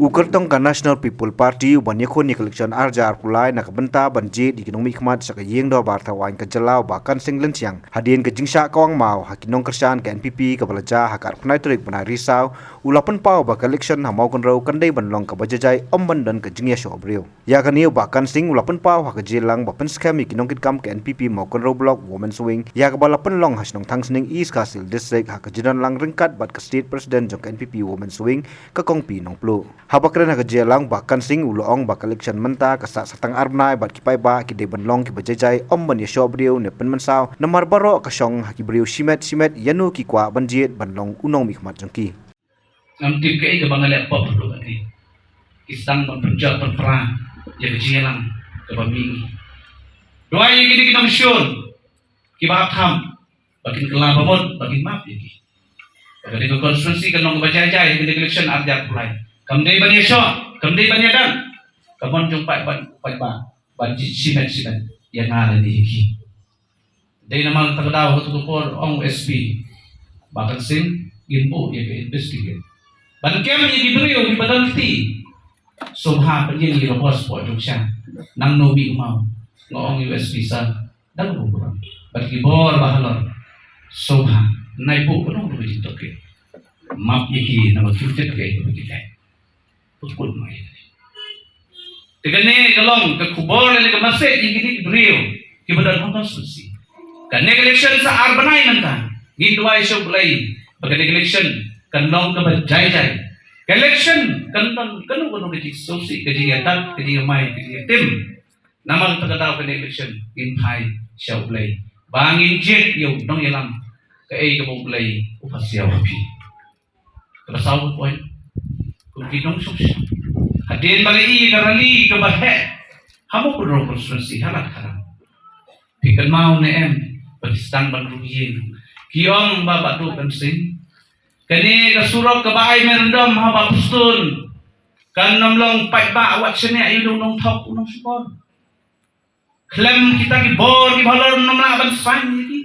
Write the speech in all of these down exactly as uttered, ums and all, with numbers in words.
U kyrtong ka National People Party u ban ïakhun ïa ka election ar hajar arphew lai na ka bynta ban jied ïa ki nongmihkhmat sha ka ïing dorbar thawaiñ ka jylla u Bah Kansing Lynchiang, hadien ka jingshah kawang maw ha ki nongkyrshan ka N P P kaba la jia ha ka arphew khyndai tarik bnai Risaw, u la pynpaw ba ka election ha Mawkynrew kan dei ban long kaba jaijai, ym ban don ka jingïashoh briew. Ïa kane u Bah Kansing u la pynpaw ha ka jingïalang ba pynskhem ïa ki nongkitkam ka N P P Mawkynrew Block Women's Wing, ïa kaba la pynlong ha shnong Thangsning, East Khasi Hills District, ha ka jingdon lang ryngkat bad ka State President jong ka N P P Women's Wing, ka Kong P. Nongpluh. Haba kren ha ka jingïalang, u Bah Kansing u la ong ba ka election mynta ka sah sa tang ar bnai bad ki paidbah ki dei ban long kiba jaijai, ym ban ïashoh briew ne pynmynsaw, namar baroh ka shong ha ki briew shimet shimet ïano ki kwah ban jied ban long u nongmihkhmat jong ki. Ngam tip kaei kaba nga leh pop haduh kane. Ki sdang ban pynjot pynpra ïa ka jingïalang kaba mih ngi. Duwai ïa kine ki nongshun kiba ap tham ba kin kylla ba mut, ba kin map ïa ki. Ba kane ka constituency kan long kaba jaijai ha kane ka election ar hajar arphew lai. Kam dei ban ïashoh, kam dei ban ïadon ka mon jong paid, paid, paidbah ban jied shimet shimet ïa nga lane ïa ki. Dei namar kata ka daw ha katu ka por ong u S P Bah Kansing, ngin buh ïa ka investigate ban kem ïa ki briew kiba don kti. Sngewbha pynïeng ïa ka bor sport jong sha, nangno mih u maw. Nga ong ïa u S P sir, da kaba burom bad ki bor ba halor, sngewbha nai buh kano kano ka jingtohkit, map ïa ki namar kim tip kaei kaba ki leh. Put put mai. Te kane ka long ka khubor lane ka message ïa kine ki briew kiba don ha constituency. Kane ka election sa ar bnai mynta. Ngin duwai sha U Blei ba kane ka election kan long kaba jaijai. Ka election kan don kano kano ka jingsngewsih, ka jingïatap, ka jingïamai, ka jingïatim. Namar kata ka daw kane ka election ngin phai sha U Blei ba ngin jied ïa u nongïalam kaei kaba U Blei u pasiaw ha phi. Kaba saw ka point, kum ki nongshong sha, hadien ba la ïoh ka rally kaba heh ha Mawkynrew constituency ha Lad Kharang, phi kynmaw ne em ba ki sdang ban rung ïing? Ki ong ba Bah Duh Kansing, kane ka surok kaba ai memorandum ha Bah Prestone kan ym long paidbah wat shaniah ïa u nongthok u nongshukor. Khlem kita ki bor kiba halor ym lah ban saiñ ïa ki.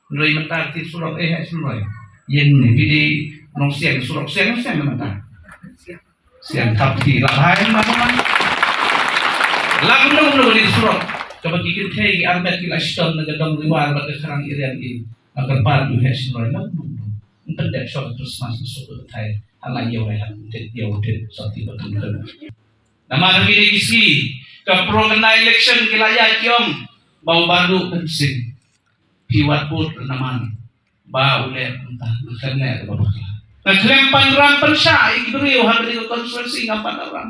Hynrei mynta ki surok eh, eh, hynrei ïa ne phi dei nongsiang surok, siang, siang mynta. Siang thap ki la hai ma ma. La kumno kumno ki surok kaba ki kynthei ki armet ki la shitom na ka dong Riwar bad ka Kharang Irian ki. Ka kyrpad ïa u heh hynrei la kumno kumno. Ym pyndep shwa ka Christmas, ka suk ka thai. Hala ïa u heh hang tit ïa u tit sa ti ba tum tum. Namar ha kine ki sngi ka pro kynda election ki la ïaid ki ong ba u Bah Duh Kansing, phi wad bud namar ba u leh mynta, nga khlem leh kaba bakla. Nga khlem pan ram pynshah ïa ki briew ha kane ka constituency, ngam pan ram.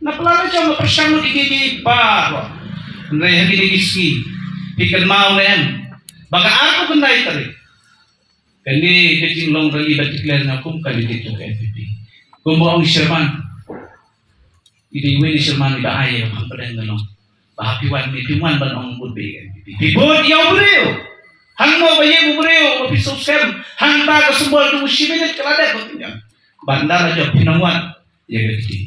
Nga pynlait la jong, nga pyrshang lut ïa ki baroh. Hynrei ha kine ki sngi phi kynmaw ne em ba ka arphew khyndai tarik kane ka jinglong rally ba declare nga kum candidate jong ka N P P. Kumba ong i chairman, i dei iwei i chairman iba ai ïa ka pdeng ka long ba ha phi wan ne phi wan ban ong bud beit ïa ka N P P. Phi bud ïa u briew. Hangno ba ïeng u briew ba phi sngewsih, hangta ka symbol jong u shi minit ka la dep ba phi wan. Ban da la jop phi nang wad ïa ka kti.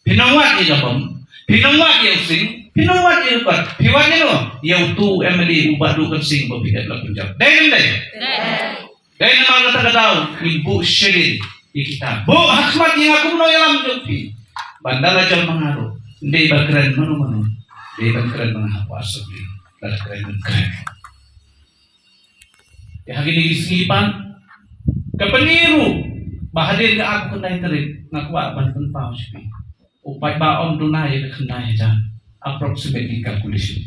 Phi nang wad ïa ka bom. Phi nang wad ïa u sing. Phi nang wad ïa u pat. Phi wad ïa u, ïa utu u M L A u Bah Duh Kansing ba phi dep la pynjah. Dei ne em dei? Dei. Dei namar kata ka daw ngin buh shadien ïa kita. Buh ha khmat ïa nga kum u nongïalam jong phi. Ban da la jop ma nga ruh, dei ban kren mano mano, dei ban kren ma nga hapoh assembly. Ban kren, ban kren. Te ha kine ki sngi pat ka pyni ruh ba hadien ka arphew khyndai tarik nga kwah ban pynpaw sha phi. U paidbah ym duna ïa ka khyndai hajar, approximately calculation.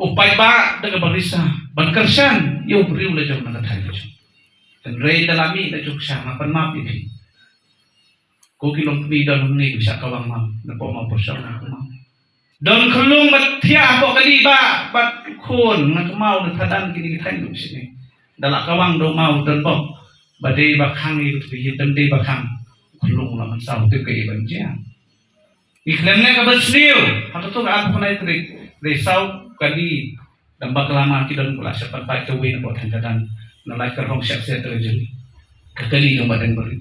U paidbah da kaba risa ban kyrshan ïa u briew la jong na ka thaiñ la jong. Hynrei da la mih la jong sha, nga pan map ïa phi. Ko ki longkmie don hangne ki shah kawang map, na pok map pyrshah na ka map. Don khyllung ba thiah hapoh kali ba, bad khun na ka maw na thadan kine ki thaiñ lut shane. Da la kawang da u maw don bok. Ba dei ba khang ïa ka, ïa dang dei ba khang. Khyllung la mynsaw tip kaei ban jia. Ngi khlem ne kaba sniew ha kato ka arphew khyndai tarik. Dei saw kali. Dang bakla ma ki don, ko la shah pat pat kawei na pok thaiñ thadan. Na lai ka rong shah se ta ka jong ka kali jong ba dang bari.